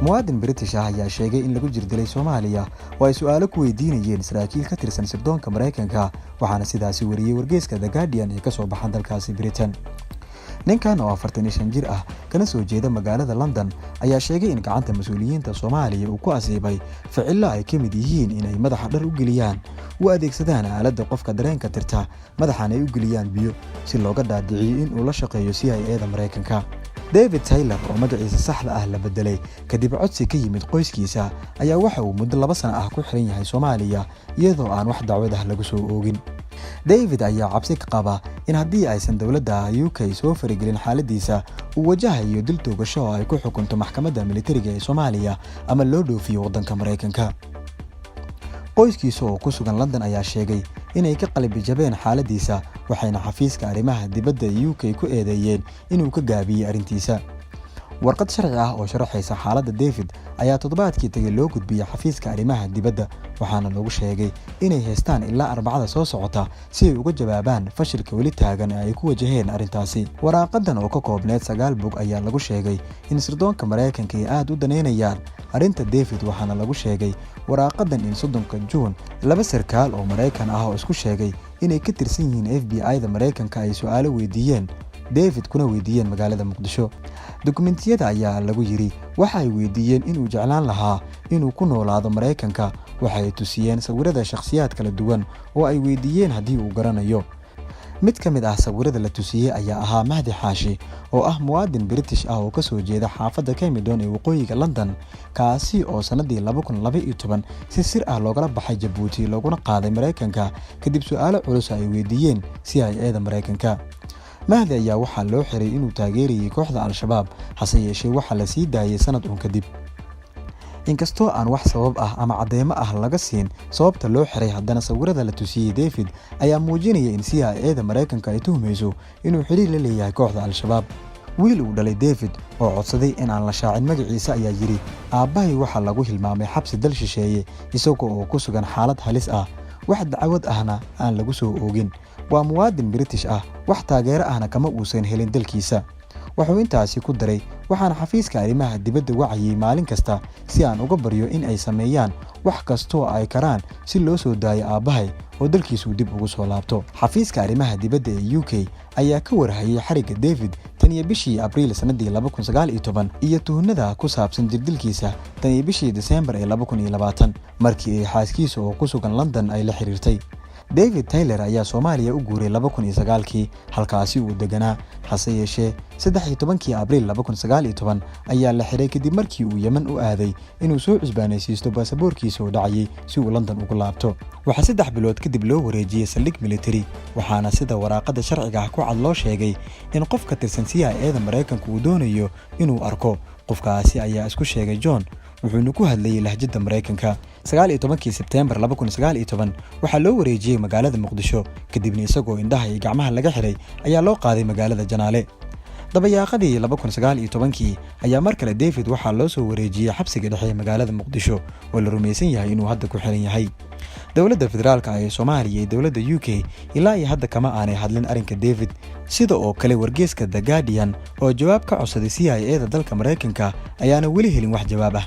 Muwaadin British ah ayaa sheegay in lagu jirdilay Soomaaliya oo ay su'aalo ku weydiinayeen saraakiil ka tirsan sirdoonka Maraykanka, waxaana sidaasi wariyey wargeyska The Guardian ee kasoo baxan dalkaasi Britain. Ninkan oo 45 jir ah, kana soo jeeda magaalada London, ayaa sheegay in gacanta mas-uuliyiinta Soomaaliya uu ku asiibay ficillo ay ka mid yihiin inay madaxa dhar u geliyaan, u adeegsadaan aaladda qofka dareenka tirta, madaxan ay u geliyaan biyo si looga dhaadhiciyo in uu la shaqeeyo CIA da Maraykanka. David Taylor, oo magaciisa saxda ah la bedelay kadib codsi ka yimid qoyskiisa, ayaa waxa uu muddo 2 sano ah ku xiran yahay Soomaaliya, iyadoo aan wax dacwad ah lagu soo oogin. David ayaa cabsi ka qaba in haddii aysan dowladda UK soo faragelin xaaladiisa, uu wajahayo dil toogasho oo ay ku xukunto maxkamadda militariga ee Soomaaliya ama loo dhoofiyo waddanka Maraykanka. Qoyskiisa oo ku sugan London ayaa sheegay inay ka qalbi jabeen xaaladiisa, waxayna xafiiska arrimaha dibadda ee UK ku eedeeyeen inuu ka gaabiyey arrintiisa. Warqad sharci ah oo sharaxaysa xaaladda David ayaa toddobaadkii tegay loo gudbiyey xafiiska arrimaha dibadda, waxaana lagu sheegay inay haystaan ilaa Arbacada soo socota si ay uga jawaabaan fashilka weli taagan ee ay ku wajaheen arrintaasi. Waraaqadan oo ka koobneyd 9 bog ayaa lagu sheegay in sirdoonka Maraykanka ay aad u daneynayaan arrinta David, waxaana lagu sheegay waraaqadan in 30-ka Juun laba sarkaal oo Maraykan ah oo isku sheegay inay ka tirsan yihiin FBI-da Maraykanka ay su'aalo weydiiyeen David, kuna weydiiyeen magaalada Muqdisho. Dukumentiyada ayaa lagu yidhi waxa ay weydiiyeen inuu jeclaan lahaa inuu ku noolaado Maraykanka. Waxa ay tusiyeen sawirada shakhsiyaad kala duwan oo ay weydiiyeen haddii uu garanayo. Mid ka mid ah sawirada la tusiyey ayaa ahaa Mahdi Xaashi, oo ah muwaadin British ah oo kasoo jeeda xaafadda Camden ee waqooyiga London, kaasi oo sannadii 2012 si sir ah loogala baxay Jabuuti looguna qaaday Maraykanka kadib su'aalo culus ay weydiiyeen CIA da Maraykanka. Mahdi ayaa waxaa loo xiray inuu taageerayay kooxda Al-Shabaab, hase yeeshee waxaa la sii daayay sanad un kadib. Inkastoo aan wax sabab ah ama cadeymo ah laga siin sababta loo xiray, haddana sawirada la tusiyey David ayaa muujinaya in CIA da Maraykanka ay tuhmayso inuu xiriir la leeyahay kooxda Al-Shabaab. Wiil uu dhalay David oo codsaday in aan la shaacin magaciisa ayaa yidhi: "Aabbahay waxaa lagu hilmaamay xabsi dal shisheeye, isaga oo ku sugan xaalad halis ah, wax dacwad ahna aan lagu soo oogin. Waa muwaadin British ah, wax taageero ahna kama uusan helin dalkiisa." Wuxuu intaasi ku daray: "Waxaan xafiiska arrimaha dibadda wacayay maalin kasta si aan uga baryo in ay sameeyaan wax kastoo ay karaan si loo soo daayo aabbahay oo dalkiisu dib ugu soo laabto." Xafiiska arrimaha dibadda ee UK ayaa ka warhayay xarigga David tan iyo bishii Abriil sannadii 2019 iyo tuhnada ku saabsan jirdilkiisa tan iyo bishii Diseembar ee 2020, markii ay xaaskiisa oo ku sugan London ay la xiriirtay. David Taylor ayaa Soomaaliya u guuray 2009-kii, halkaasi uu deganaa. Hase yeeshee, 13-kii Abriil 2019 ayaa la xiray kadib markii uu Yemen u aaday inuu soo cusbaanaysiisto baasaboorkiisa oo dhacayay si uu London ugu laabto. Waxaa 3 bilood kadib loo wareejiyey saldhig militari, waxaana sida waraaqada sharciga ah ku cad loo sheegay in qof ka tirsan CIA da Maraykanka uu doonayo inuu arko. Qofkaasi ayaa isku sheegay John, wuxuuna ku hadlayay lahjadda Maraykanka. 19-kii Sebteembar 2019 waxaa loo wareejiyey magaalada Muqdisho, kadibna isagoo indhaha iyo gacmaha laga xiray ayaa loo qaaday magaalada Janaale. Dabayaaqadii 2019-kii ayaa mar kale David waxaa loo soo wareejiyey xabsiga dhexe ee magaalada Muqdisho, oo la rumaysan yahay inuu hadda ku xiran yahay. Dowladda federaalka ee Soomaaliya iyo dowladda UK ilaa iyo hadda kama aanay hadlin arrinka David. Sida oo kale, wargeyska The Guardian oo jawaab ka codsaday CIA da dalka Maraykanka ayaana weli helin wax jawaab ah.